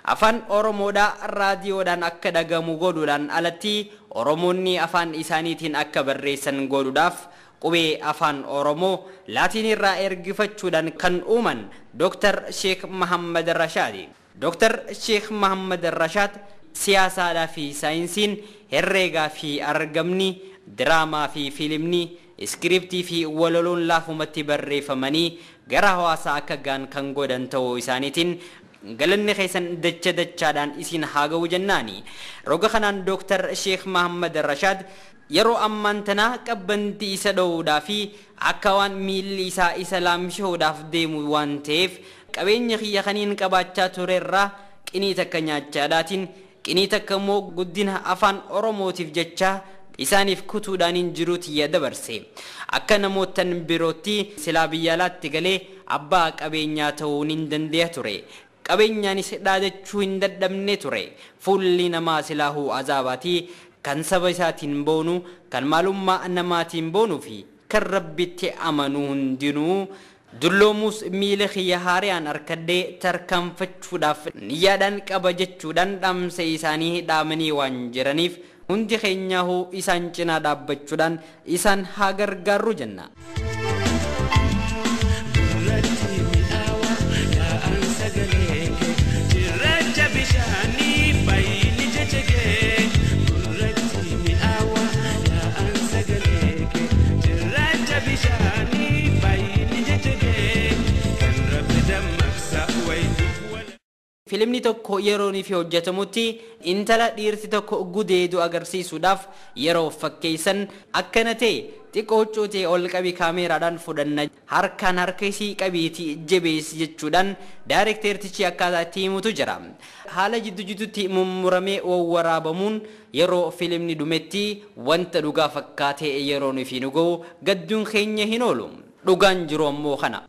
Afaan Oromoodhaa raadiyoodhaan akka dhagamu godhuudhaan alatti Oromoonni afaan isaaniitiin akka barreessan godhuudhaaf qubee afaan Oromoo laatiin irraa ergifachuudhaan kan uuman Dr. Sheekh Mahammad Rashaadi. Dr. Sheekh Mahammad Rashaad siyaasaadhaa fi saayinsiin, herreegaa fi argamni, diraamaa fi fiilimni, iskiriptii fi walaloon laafumatti barreeffamanii gara hawaasaa akka gaan kan godhan ta'uu isaaniitiin galanni keessan dacha dachaadhaan isin haa ga'u jennaani. Roga kanaan Dr. Sheekh Mahammad Rashaad yeroo ammaan tanaa qabbanti isa dho'uudhaa fi akka waan miilli isaa isa laamshahuudhaaf deemu waan ta'eef qabeenya kiyya kaniin qabaachaa turerraa qinii takka nyaachaadhaatiin qinii takka immoo guddina afaan Oromootiif jecha isaaniif kutuudhaaniin jiruu tiyya dabarse. Akka namootan birootti silaa biyya alaatti galee abbaa qabeenyaa ta'uu hin dandeenya ture. Qabeenyaanis dhaadachuu hin dadhabne ture. Fuulli namaa silaahuu azaabaatii kan saba isaatiin boonu, kan maalummaa namaatiin boonuu fi kan rabbitti amanu hundinuu dulloomuus miila kiyya haariyaan harkadhee tarkaanfachuudhaaf niyyaadhaan qaba jechuudhaan dhaamsa isaanii dhaamanii waan jiraniif hundi keenyaahuu isaan cinaa dhaabbachuudhaan isaan haa gargaarru jenna. Fiilmni tokko yeroo inni hojjetamutti intala dhiirti tokko gudeedu agarsiisuudhaaf yeroo fakkeessan akkana ta'e xiqqoo huccuu ta'e ol qabi kaameeraadhaan fudhanna harkaan harka isii qabiitii jabeessi jechuudhaan daayirekteertichi akkaataa itti himutu jira. Haala jiddu jidduutti mummuramee wawwaraabamuun yeroo fiilmni dhumetti wanta dhugaa fakkaatee yeroo nufi nu ga'u gadduun keenya hin oolu. Dhugaan jiru ammoo kana.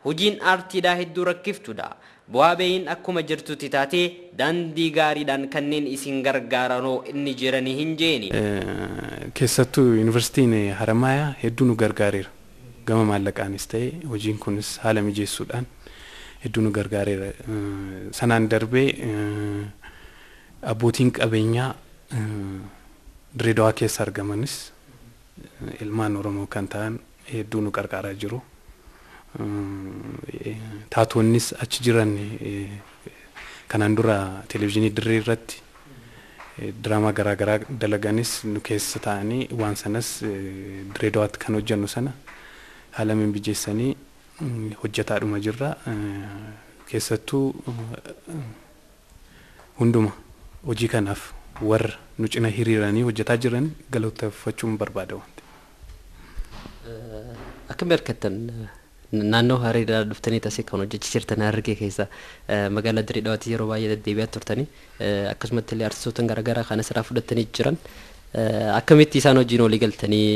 Hojiin aartiidhaa hedduu rakkiftuudha. Bu'aa bahiin akkuma jirtutti taatee daandii gaariidhaan kanneen isin gargaaranoo inni jiranii hin jeeni. Keessattuu yuunivarsiitiin Haramaayaa hedduu nu gargaareera. Gama maallaqaanis ta'e hojiin kunis haala mijeessuudhaan hedduu nu gargaareera. Sanaan darbee abbootiin qabeenyaa Dirreedawaa keessa argamanis ilmaan Oromoo kan ta'an hedduu nu qarqaaraa jiru. Taatoonnis achi jiran kanaan dura televezyiinii dirree irratti diraamaa garaagaraa dalaganis nu keessa ta'anii waan sanas Dirreedawaatti kan hojjennu sana haala mijeessanii hojjetaadhuma jirra. Keessattuu hunduma hojii kanaaf warra nu cina hiriiranii hojjetaa jiran galateeffachuun barbaada wanti. Akkam argattan naannoo Hariiraa dhuftanii tasii kan hojjechaa jirtan Harargee keessa magaalaa Dirreedawaatti yeroo baay'ee deddeebi'aa turtanii akkasumatti illee artistoota garaagaraa kan asirraa fudhatanii jiran akkamitti isaan hojiin walii galtanii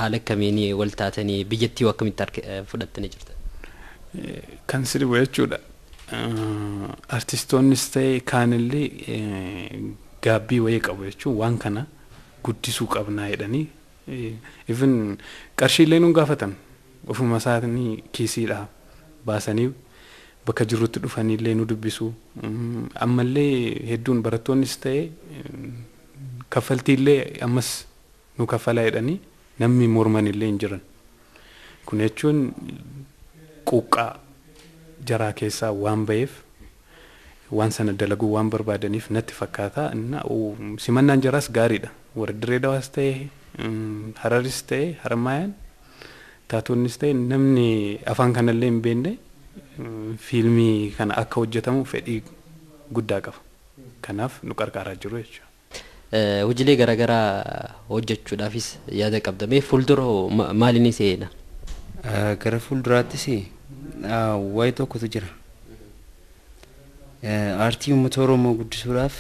haala akkamiin wal taatanii biyyattii akkamitti fudhattanii jirtan? Kan si dhibu jechuudha. Artistoonnis ta'e kaanillee gaabbii wayii qabu jechuun waan kana guddisuu qabnaa jedhanii, even qarshiillee nuun gaafatan, ofuma isaanii kiisiidhaa baasanii bakka jirrutti dhufaniillee nu dubbisu. Ammallee hedduun barattoonnis ta'e kaffaltiillee ammas nu kaffalaa jedhanii namni mormanillee hin jiran. Kun jechuun quuqqaa jaraa keessaa waan ba'eef, waan sana dalaguu waan barbaadaniif natti fakkaata. Simannaan jaraas gaariidha. Warra Dirree Dawaas ta'e, Hararis ta'e, Harmaayaan taatonnis ta'e, namni afaan kanallee hin beekne fiilmii kana akka hojjetamu fedhii guddaa qaba. Kanaaf nu qarqaaraa jiru jechuudha. Hojiilee garaagaraa hojjechuudhaafis yaada qabda. Mee fuuldura maaliin seena? Gara fuulduraattis waa'ee tokkotu jira. Aartii uummata Oromoo guddisuudhaaf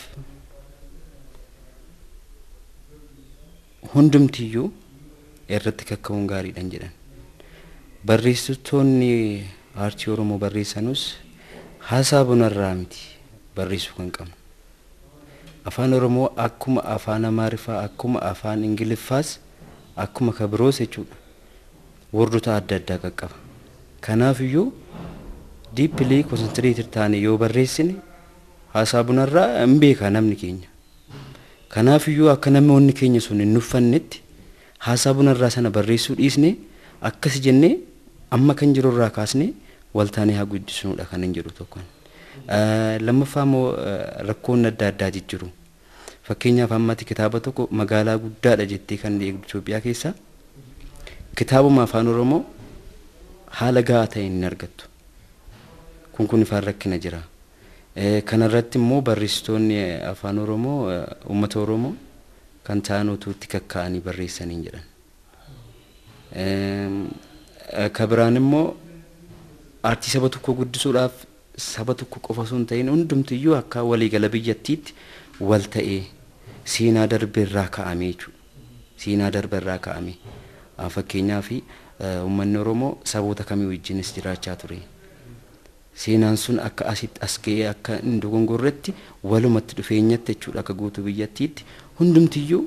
hundumtiyyuu irratti kakka'uun gaariidhaan jedhan. Barreessitoonni aartii Oromoo barreessanus haasaa bunarraa miti barreessuu kan qabnu. Afaan Oromoo akkuma afaan Amaariffaa, akkuma afaan Ingiliffaas, akkuma kabiroos jechuudha. Wordota adda addaa qaqqaba. Kanaafiyyuu deeply concentrated taane yoo barreessine haasaa bunarraa hin beeka namni keenya. Kanaafiyyuu akka namoonni keenya sun hin nuffannetti haasaa bunarraa sana barreessuu dhiisne, akkas jennee amma kan jirurraa kaasne waltaanee haa guddisnuudha kan hin jedhu tokkoon. Lammaffaa immoo rakkoon adda addaa jijjiru. Fakkeenyaaf ammatti kitaaba tokko magaalaa guddaadha jettee kan eegdu Itoophiyaa keessaa kitaabuma afaan Oromoo haala gahaa ta'een hin argattu. Kun ifaan rakkina jira. Kanarratti immoo barreessitoonni afaan Oromoo uummata Oromoo kan ta'an utuu itti kakka'anii barreessanii jedhan. Ka biraan immoo aartii saba tokko guddisuudhaaf saba tokko qofa osoo hin ta'in hundumtiyyuu akka waliigala biyyattiitti wal ta'ee seenaa darbe irraa ka'amee jechuudha. Seenaa darbe irraa ka'amee. Fakkeenyaaf uummanni Oromoo saboota kamii wajjinis jiraachaa ture. Seenaan sun akka asitti as ga'ee akka hin dogongorretti walumatti dhufeenyatti jechuudha, akka guutuu biyyattiitti hundumtiyyuu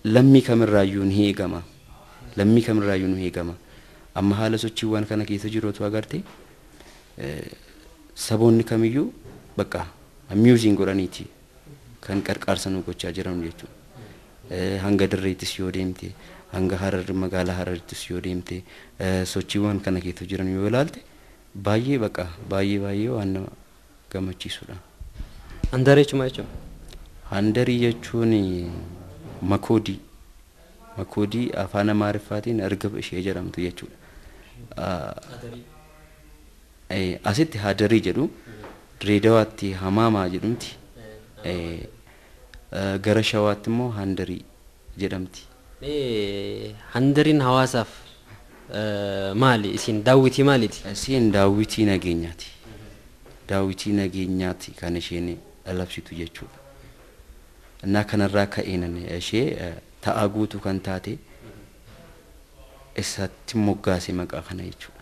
lammii kamirraayyuu ni eegama. Lammii kamirraayyuu ni eegama. Amma haala sochiiwwan kana keessa jiru otoo agarte saboonni kamiyyuu bakka amusing godhaniiti kan qarqaarsa nu gochaa jiran jechuudha. Hanga Dirreettis yoo deemte, hanga Harar, magaalaa Hararittis yoo deemte, sochiiwwan kana keessa jiran yoo ilaalte baay'ee bakka baay'ee baay'ee waan nama gammachiisudha. Handarii jechuun maal jechuudha? Handarii jechuun makoodii. Makoodii afaan Amaariffaatiin argaba ishee jedhamtu jechuudha. Asitti hadarii jedhu, Direedawaatti hamaamaa jedhamti. Gara Shawaatti immoo handarii jedhamti. Handariin hawaasaaf maali? Isin daawwitii maaliiti? Isheen daawwitii nageenyaati. Daawwitii nageenyaati kan isheen labsitu jechuudha. Innaa kanarraa ka'eenan ishee ta'a guutuu kan taate isatti moggaase maqaa kana jechuudha.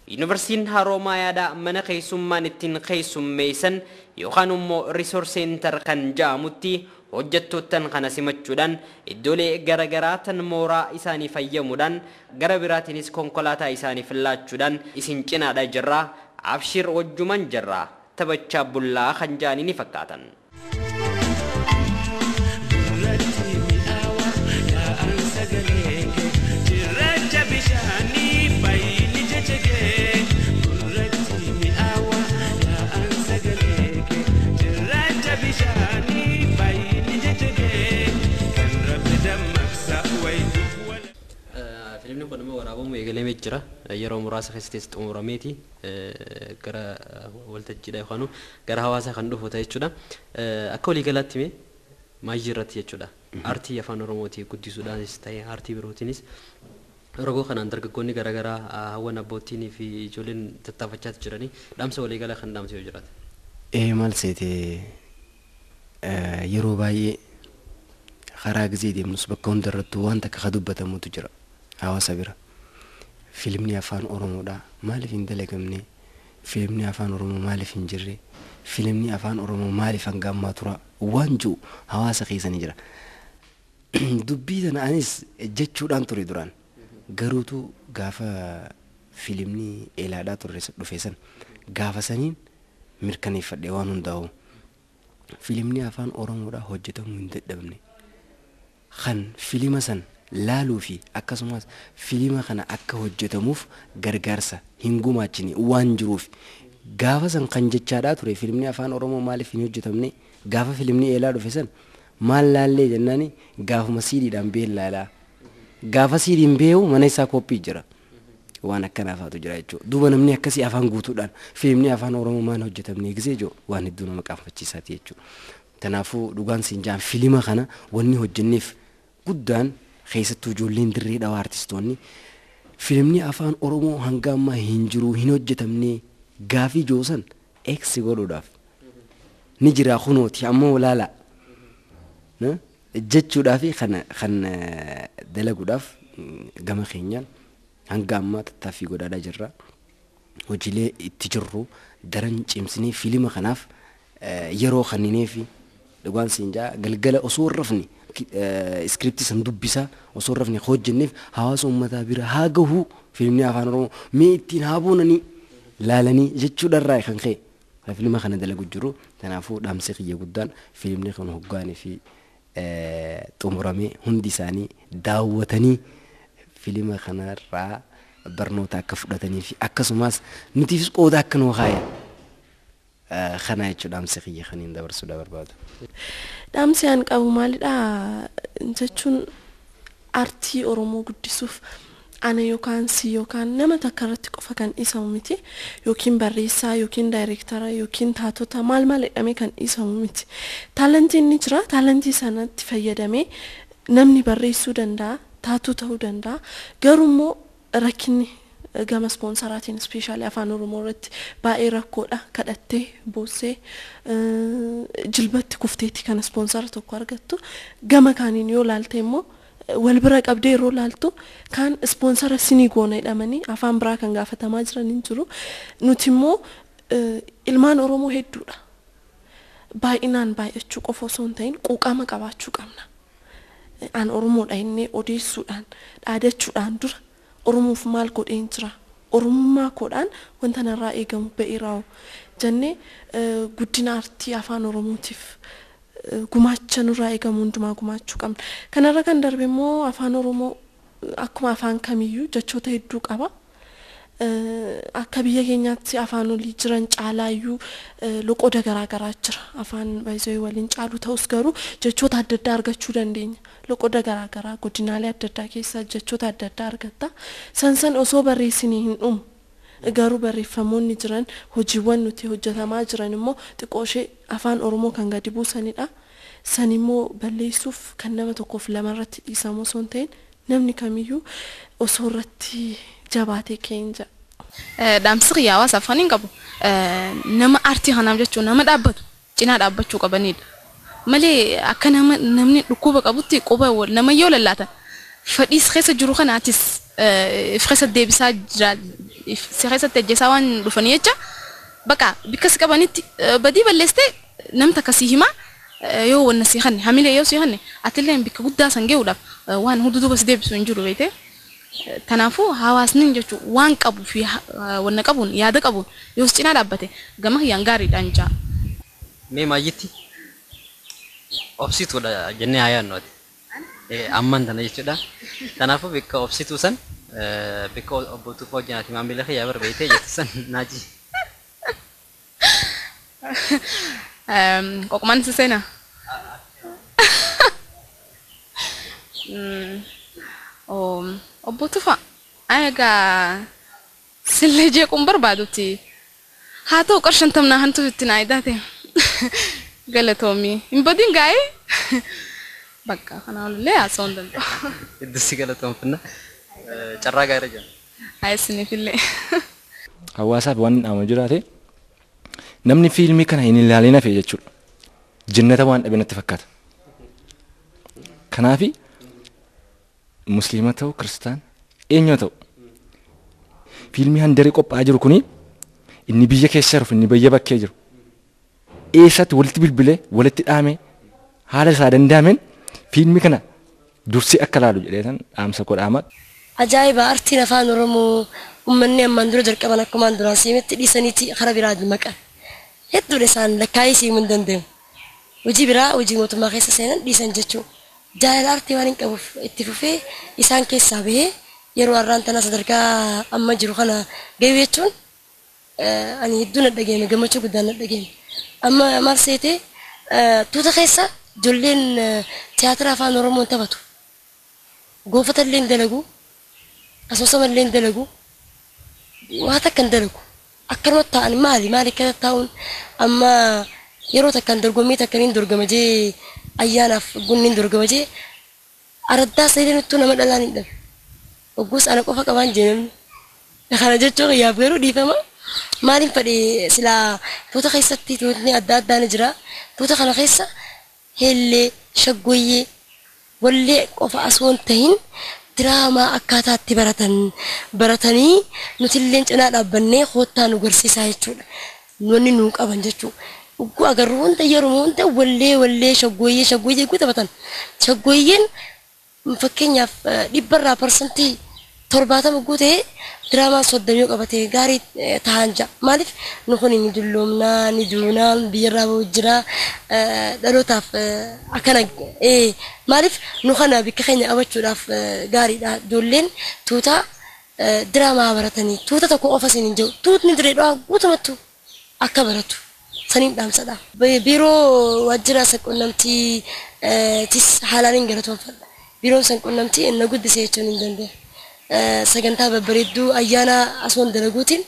Yuunivarsiitiin Haroomayaadhaa mana keessummaan ittiin keessummeessan yookaan immoo resource center kan jedhamutti hojjettoottan kana simachuudhaan iddoolee garaagaraa tan mooraa isaanii fayyamuudhaan, gara biraatiinis konkolaataa isaanii laachuudhaan isin cinaadha jirraa, abshir, wajjuman jirraa, taphachaa bullaa kan jedhanii ni fakkaatan. Gurratti mi'aawa yaa'an sagalee kee, cirracha bishaanii baay'inni jajjagee. Gurratti mi'aawa yaa'an sagalee kee, cirracha bishaanii baay'inni jajjagee. Kan rabbi dammaqsa wayitu wal. Fiilmni kun immoo waraabamuu eegalamee jira. Yeroo muraasa keessatti xumurameeti gara waltajjiidha yookaan gara hawaasaa kan dhufu ta'e jechuudha. Akka waliigalaatti mee maayii irratti jechuudha. Aartii afaan Oromootii guddisuudhaanis ta'e aartii birootiinis rogoo kanaan dargaggoonni garaagaraa, hawwan, abbootiin fi ijoolleen tattaafachaa jiranii, dhaamsa waliigalaa kan dhaamsa yoo jiraate. Ee, maal seete, yeroo baay'ee karaa gizee deemnus bakka hundarrattuu waan takka ka dubbatamutu jira hawaasa bira. Fiilmni afaan Oromoodha maaliif hin dalagamne? Fiilmni afaan Oromoo maaliif hin jirre? Fiilmni afaan Oromoo maaliif hanga ammaa tura? Waan jiru hawaasa keessa ni jira. Dubbii tana anis jechuudhaan ture duraan. Garuutu gaafa fiilmni eelaadhaa turre dhufe san gaafa saniin mirkaneeffadhe waan hundaa'u. Fiilmni afaan Oromoodhaa hojjetamuu hin dadhabne. Kan fiilma san laaluu fi akkasumas fiilma kana akka hojjetamuuf gargaarsa hin gumaachine waan jiruuf gaafa san kan jechaadhaa ture fiilmni afaan Oromoo maaliif hin hojjetamne gaafa fiilmni eelaa dhufe san maal laallee jennaani gaafuma siidhiidhaan been laalaa gaafa siidhiin beeku mana isaa koppii jira waan akkanaafaatu jira jechuudha. Duuba namni akkasii afaan guutuudhaan fiilmni afaan Oromoo maal hojjetamne gisee jiru waan hedduu nama qaanfachiisaati jechuudha. Kanaafuu dhugaan siin jaan fiilma kana wanni hojjenneef guddaan keessattuu ijoolleen dirree dhawaa artistoonni fiilmni afaan Oromoo hanga ammaa hin jiru hin hojjetamne gaafii joosan eeksi godhuudhaaf ni jira kunooti ammoo laalaa jechuudhaaf kan dalaguudhaaf gama keenyaan hanga ammaa tattaaffii godhaadhaa jirra. Hojiilee itti jirru daran cimsinee fiilma kanaaf yeroo kenninee fi dhugaan siin jaa galgala osoo hin rafne iskiriptii san dubbisaa osoo hin rafne hojjenneef hawaasa uummataa bira haa gahu fiilmni afaan Oromoo mee ittiin haa boonanii laalanii jechuudharraa kan ka'e fiilma kana dalagu jiru. Kanaafuu dhaamsi kiyya guddaan fiilmni kun hoggaanii fi xumuramee hundi isaanii daawwatanii fiilma kanarraa barnoota akka fudhatanii fi akkasumas nutiifis qooda akka nuu kaayan kana jechuudha dhaamsi kiyya kan hin dabarsuudha barbaadu. Dhaamsi an qabu maalidha jechuun aartii Oromoo guddisuuf ana yookaan si yookaan nama takka irratti qofa kan dhiisamu miti yookiin barreessaa yookiin daayireektara yookiin taatota maal maal jedhamee kan dhiisamu miti. Taalantiin ni jira, taalantii sanatti fayyadamee namni barreessuu danda'a, taatuu ta'uu danda'a. Garuu immoo rakkinni gama ispoonsaraatiin ispeeshaalii afaan Oromoo irratti baay'ee rakkoodha. Kadhattee boossee jilbatti kufteetti kan ispoonsara tokko argattu. Gama kaaniin yoo laalte immoo wal bira qabdee yeroo laaltu kan ispoonsara sinii goona jedhamanii afaan biraa kan gaafatamaa jiran hin jiru. Nuti immoo ilmaan Oromoo hedduudha. Baay'inaan baay'achuu qofa osoo hin ta'in quuqama qabaachuu qabna. An Oromoodha inni odeessuudhaan dhaadachuudhaan dura Oromoof maal godheen jira? Oromummaa koodhaan wanta narraa eegamu ba'eeraa'u jennee guddina aartii afaan Oromootiif gumaacha nurraa eegamu hundumaa gumaachuu qabna. Kanarra kan darbe immoo afaan Oromoo akkuma afaan kamiyyuu jechoota hedduu qaba. Akka biyya keenyaatti afaan olii jiran caalaayyuu loqoda garaagaraa jira. Afaan baay'ee waliin caalu ta'us garuu jechoota adda addaa argachuu dandeenya. Loqoda garaagaraa godinaalee adda addaa keessaa jechoota adda addaa argatta. San osoo barreessinee hin dhumu. Garuu barreeffamoonni jiran hojiiwwan nuti hojjetamaa jiran immoo xiqqoo ishee afaan Oromoo kan gadi buusanidha. San immoo balleessuuf kan nama tokkoof lama irratti dhiisamu osoo hin ta'in namni kamiyyuu osoo irratti jabaatee keenya. Dhaamsi kiyya hawaasaaf kan hin qabu nama aartii kanaaf jechuun nama dhaabbatu cinaa dhaabbachuu qabanidha. Malee akka namni dhukkuba qabutti quba nama yoo lallaatan fedhiis keessa jiru kanaatis if keessa deebisaa jira si keessatti ajjeesaa waan dhufanii jecha bakka bikka si qabanitti badii balleessitee namni takka si himaa yoo wanna si hanne hamilee yoo si hanne atillee bikka guddaa san gahuudhaaf waan hundi duuba si deebisu hin jiru beekte. Kanaafuu hawaasni jechuun waan qabuu fi wanna qabuun yaada qabuun yoo cinaa dhaabbate gama kiyyaan gaariidhaan jaa. Mee maayyitti obsituudha jennee haa yaadnu ati. Amman tana jechuudha. Kanaafuu bikka obsituu san bikka obbo Tufaa wajjin maamila kiyyaa bira beektee jettu san naaji. Qoqumaan si seenaa? Obbo Tufaa egaa sillee jeequun barbaadutti haa ta'u qarshan tamnaa hantu itti naa idaate galatoomii hin badin gaa'ee bakka kanaa olillee haasa'uu hin danda'u. Iddoo si galatoomfinna carraa gaarii jira. Haa isiniifillee. Hawaasaaf waan dhaamu jiraate namni fiilmii kana hin ilaalin hafe jechuudha. Jinnata waan dhabe natti fakkaata. Kanaafi musliima ta'u kiristaan eenyu ta'u fiilmii handarii qophaa'aa jiru kuni Inni biyya keessa jiru inni biyya bakkee jiru eessatti walitti bilbilee walitti dhaame haala isaa danda'ameen fiilmii kana dursee akka laalu jedhee dhaamsa koo dhaama. Ajaa'iba artiin afaan Oromoo uummanni ammaan dura jalqaban akkumaan duraan siimitti dhiisaniiti karaa biraa maqan. Hedduudha isaan lakkaa'ee siimuu hin danda'u. Hojii biraa hojii mootummaa keessa seenan dhiisan jechuudha. Jaalala artii waan hin qabuuf itti fufee isaan keessaa bahee yeroo har'aan tana sadarkaa amma jiru kana gahu jechuun ani hedduu na dhagahame gammachuu guddaan na dhagahame. Amma maal seetee tuuta keessa ijoolleen tiyaatira afaan Oromoon taphatu. Goofata illee hin dalagu, asoosama illee hin dalagu, waa takka hin dalagu. Akkanumatti taa'an maali maali akkana taa'uun amma yeroo takkaan dorgommii takka niin dorgoma jee ayyaanaaf gunni hin dorgoma jee araddaa sadeenuttuu nama dhalaan hin dhabe. Ogguus ana qofa qabaan jee namni. Kana jechuun kiyyaaf garuu dhiifama. Maaliin fedhe silaa tuuta keessatti tuutni adda addaa ni jira. Tuuta kana keessa hellee, shaggooyyee, wallee qofa osoo hin tahin diraamaa akkaataa itti baratan baratanii nuti illee cinaa dhaabbannee koottaa nu garsiisaa jechuudha. Wanni nuu qaban jechuudha. Ugguu agarru hunda yeroo hunda wallee wallee shaggooyyee shaggooyyee guutuu taphatan. Shaggooyyeen fakkeenyaaf 70% guutee diraamaan 30 yoo qabate gaarii tahan ja'a. Maaliif nu kun ni dulloomnaa ni duunaa biyyarraa bahu jira dhalootaaf akkana maaliif nu kana bikka keenya qabachuudhaaf gaariidha. Ijoolleen tuuta diraamaa baratanii tuuta tokko qofa isin hin jiru tuutni diree dhawaa guutumattu akka baratu saniin dhaamsadha. Biiroo waajjira sabquunnamtii tis haalaan hin galatoonfadha. Biiroon sabquunnamtii na guddise jechuun hin danda'amu. Sagantaa babbareedduu ayyaana asoon dalaguutiin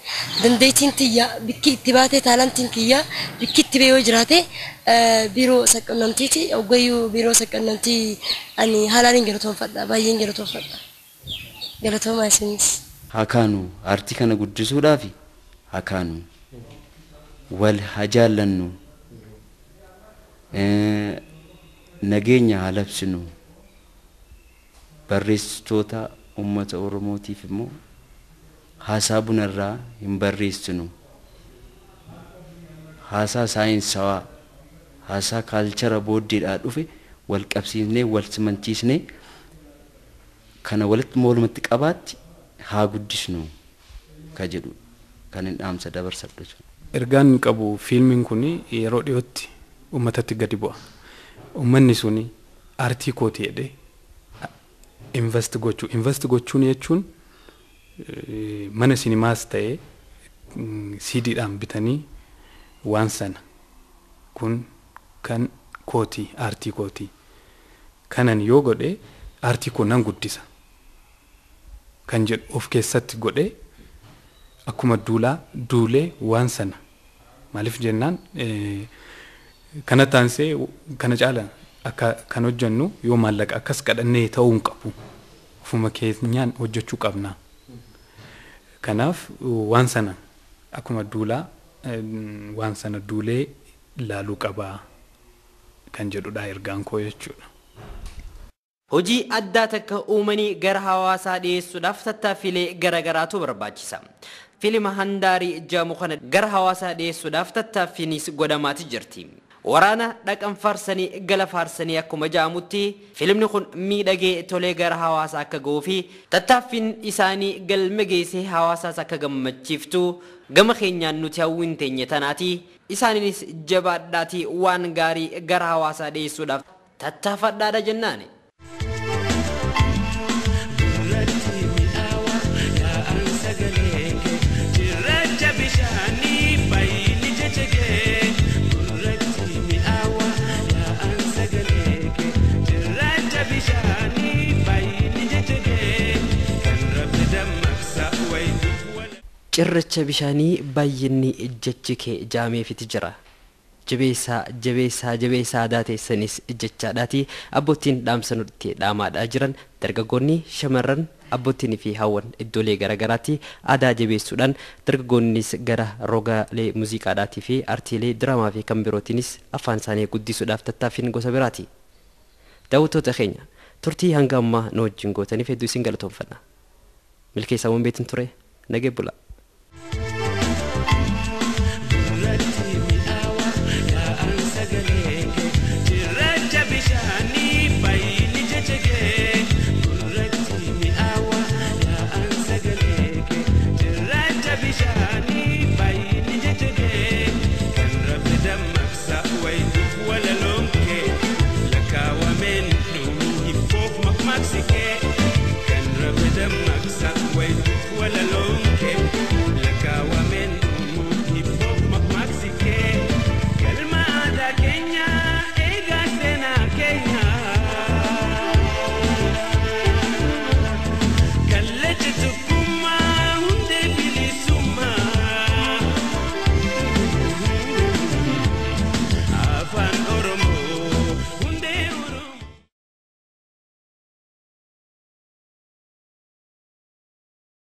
dandeettiin tiyya bikki itti baatee taalantiin kiyya bikki itti ba'ee yoo jiraate biiroo sabquunnamtiiti. Oggayyuu biiroo sabquunnamtii ani haalaan hin galatoonfadha. Baay'ee hin galatoonfadha. Galatoomaa isinis. Haa kaanu aartii kana guddisuudhaaf haa kaanu wal haa jaallannu nageenya haa labsinu barreessitoota uummata Oromootiif immoo haasaa bunarraa hin barreessinu haasaa saayinsawaa haasaa kaalchara booddeedhaa dhufe wal qabsiisnee wal simanchiisnee kana walitti moolumatti qabaatti haa guddisnu ka jedhu kan hin dhaamsa dabarsadhu. Ergaan qabu fiilmiin kun yeroo dhiyootti uummatatti gadi bu'a. Uummanni suni aartii kooti jedhee invest gochuu. Invest gochuun jechuun mana sinimaas ta'ee siidiidhaan bitanii waan sana kun kan kooti aartii kooti. Kanan yoo godhe aartii koo nan guddisa kan jedhu of keessatti godhee akkuma duulaa duulee waan sana maaliif jennaan kana taansee kana caala akka kan hojjennu yoo maallaqa akkas kadhannee ta'uu hin qabu ofuma keenyaan hojjechuu qabna. Kanaaf waan sana akkuma duulaa waan sana duulee ilaaluu qabaa kan jedhudha ergaan koo jechuudha. Hojii addaa takka uumanii gara hawaasaa dhiyeessuudhaaf tattaaffiilee garaagaraatu barbaachisa. Fiilma Handaarii jedhamu kana gara hawaasaa dhiyeessuudhaaf tattaaffiinis godhamaati jirti. Waraana dhaqan faarsanii gala faarsanii akkuma jedhamutti fiilmni kun miidhagee tolee gara hawaasaa akka gahuu fi tattaaffiin isaanii galma geessee hawaasaas akka gammachiiftu gama keenyaan nuti hawwiin teenye tanaati. Isaaniinis jabaadhaatii waan gaarii gara hawaasaa dhiyeessuudhaaf tattaafadhaadha jennaani. Cirracha bishaanii baay'inni ejjechi kee jaameefiti jira. Jabeessaa jabeessaa jabeessaa aadaa teessanis ejjechaadhaati. Abboottiin dhaamsa nutti dhaamaadhaa jiran dargaggoonni shamarran abboottiin fi hawwan iddoolee garaagaraatti aadaa jabeessuudhaan dargaggoonnis gara rogaalee muuziqaadhaatii fi artiilee diraamaa fi kan birootiinis afaan isaanii guddisuudhaaf tattaaffiin gosa biraati. Daawwattoota keenya turtii hanga ammaa nu wajjin gootaniif hedduu isin galatoomfanna. Milkeessaawwan beetin ture nagee bula.